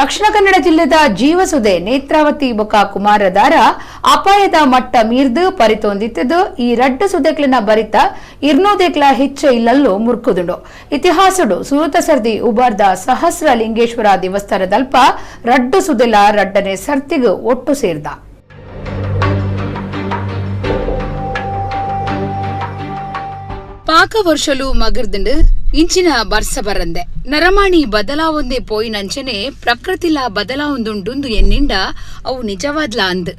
Dakshina Kannada ಜಿಲ್ಲೆದ ಜೀವಸುದೆ ನೇತ್ರಾವತಿ ಬೊಕ ಕುಮಾರಧಾರ ಅಪಾಯದ ಮಟ್ಟ ಮೀರ್ದು ಪರಿತೊಂದಿತ್ತದು. ಈ ರಡ್ಡು ಸುದೆಕ್ಲಿನ ಬರಿತ ಇರ್ನೂದೆಕ್ಲ ಹೆಚ್ಚ ಇಲ್ಲಲ್ಲೂ ಮುರ್ಕುದುಂಡು. ಇತಿಹಾಸಡು ಸುರುತ ಸರ್ದಿ ಉಬಾರ್ದ ಸಹಸ್ರ ಲಿಂಗೇಶ್ವರ ದೇವಸ್ಥಾನದಲ್ಪ ರಡ್ಡು ಸುದೆಲ ರಡ್ಡನೆ ಸರ್ತಿಗ್ ಒಟ್ಟು ಸೇರ್ದ. ಪಾಕ ವರ್ಷಲು ಮಗರ್ದಿಂಡು ಇಂಚಿನ ಬರ್ಸ ಬರಂದೆ ನರಮಾಣಿ ಬದಲಾವೊಂದೇ ಪೋಯಿನಂಚನೆ ಪ್ರಕೃತಿಲ ಬದಲಾವೊಂದುಂಡುಂದು ಎನ್ನಿಂಡ ಅವು ನಿಜವಾದ್ಲ ಅಂದ್.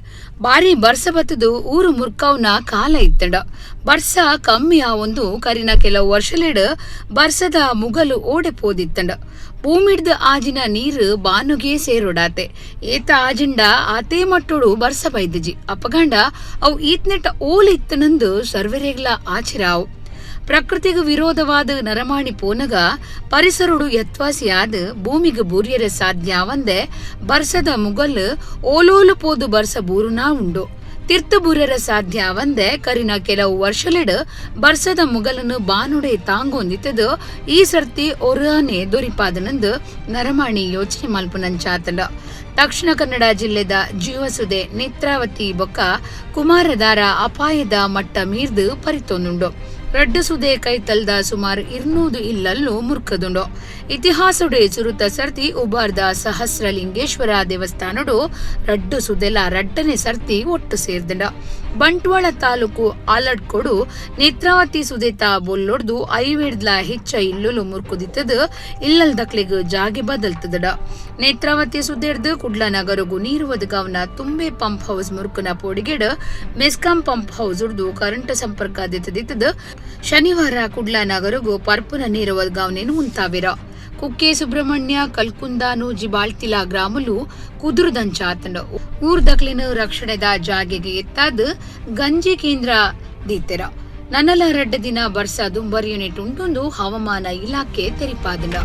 ಬಾರಿ ಬರ್ಸ ಬತ್ತದು ಊರು ಮುರ್ಕವ್ನ ಕಾಲ ಇತ್ತಂಡ. ಬರ್ಸ ಕಮ್ಮಿ ಆವೊಂದು ಕರಿನ ಕೆಲವು ವರ್ಷಲೆಡ್ ಬರ್ಸದ ಮುಗಲು ಓಡೆ ಪೋದಿತ್ತಂಡ. ಭೂಮಿಡ್ದು ಆಜಿನ ನೀರು ಬಾನುಗೆ ಸೇರೊಡಾತೆ. ಏತ ಆಜಿಂಡ ಆತೇ ಮಟ್ಟೋಡು ಬರ್ಸ ಬೈದಿಜಿ. ಅಪಗಂಡ ಅವು ಈತ್ನೆಟ್ಟ ಓಲು ಇತ್ತನಂದು ಸರ್ವೆರೆಗ್ಲ ಆಚಿರಾವು. ಪ್ರಕೃತಿಗೆ ವಿರೋಧವಾದ ನರಮಾಣಿ ಪೋನಗ ಪರಿಸರುಡು ಯತ್ವಾಸಿಯಾದ ಭೂಮಿಗೆ ಬೂರಿಯರೆ ಸಾಧ್ಯ ಒಂದೆ ಬರ್ಸದ ಮುಗಲ್ ಓಲೋಲು ಪೋದು ಬರ್ಸ ಬೂರುನಾ ಉಂಡು. ತಿರ್ತು ಬೂರರ ಸಾಧ್ಯ ಒಂದೆ ಕರಿನ ಕೆಲವು ವರ್ಷಲೆಡ್ ಬರ್ಸದ ಮುಗಲನ್ನು ಬಾನುಡೆ ತಾಂಗೊಂದಿತ್ತದು ಈ ಸರ್ತಿ ಒರಾನೆ ದೊರಿಪಾದನಂದು ನರಮಾಣಿ ಯೋಚನೆ ಮಲ್ಪುನಂಚಾತಂಡ. ದಕ್ಷಿಣ ಕನ್ನಡ ಜಿಲ್ಲೆದ ಜೀವಸುದೆ ನೇತ್ರಾವತಿ ಬೊಕ್ಕ ಕುಮಾರಧಾರ ಅಪಾಯದ ಮಟ್ಟ ಮೀರ್ದು ಪರಿತೊಂದುಂಡು. ರಡ್ಡು ಸುದೆ ಕೈತಲ್ದ ಸುಮಾರು 200 ಇಲ್ಲಲ್ಲೂ ಮುರ್ಕದುಂಡು. ಇತಿಹಾಸಡೆ ಸುರುತ ಸರ್ತಿ ಉಬಾರ್ದ ಸಹಸ್ರಲಿಂಗೇಶ್ವರ ದೇವಸ್ಥಾನಡು ರಡ್ಡು ಸುದೆಲ ರಡ್ಡನೆ ಸರ್ತಿ ಒಟ್ಟು ಸೇರ್ದಂಡ. ಬಂಟ್ವಾಳ ತಾಲೂಕು ಆಲಡ್ಕೊಡು ನೇತ್ರಾವತಿ ಸುದೇತ ಬೊಲ್ಲೊಡ್ದು 5 ಹೆಚ್ಚ ಇಲ್ಲುಲು ಮುರ್ಕುದಿತ್ತದು. ಇಲ್ಲಲ್ದಕ್ಲೆಗ್ ಜಾಗೆ ಬದಲ್ತದಡ. ನೇತ್ರಾವತಿ ಸುದೇರ್ದು ಕುಡ್ಲ ನಗರಗು ನೀರು ಒದಗಾವನ ತುಂಬೆ ಪಂಪ್ ಹೌಸ್ ಮುರ್ಕುನ ಪೋಡಿಗೆಡ್ ಮೆಸ್ಕಾಂ ಪಂಪ್ ಹೌಸ್ ಉರ್ದು ಕರೆಂಟ್ ಸಂಪರ್ಕ ದಿತ್ತದಿತ್ತದು. ಶನಿವಾರ ಕುಡ್ಲ ನಗರಗು ಪರ್ಪುನ ನೀರು ಒದಗಾವನೇನು ಉಂತಾವಿರ. ಕುಕ್ಕೆ ಸುಬ್ರಹ್ಮಣ್ಯ ಕಲ್ಕುಂದಾನು ಜಿಬಾಳ್ತಿಲ ಗ್ರಾಮಲು ಕುದುರುದಂಚಾತಂಡ. ಊರ್ದಕ್ಲಿನ ರಕ್ಷಣೆದ ಜಾಗೆಗೆ ಎತ್ತಾದ ಗಂಜಿ ಕೇಂದ್ರ ದೀತೆರ. ನನ್ನಲ ರಡ್ಡ ದಿನ ಬರ್ಸ ದುಂಬರಿಯುನಿಟ್ ಉಂಟೊಂದು ಹವಾಮಾನ ಇಲಾಖೆ ತೆರಿಪಾದಂಡ.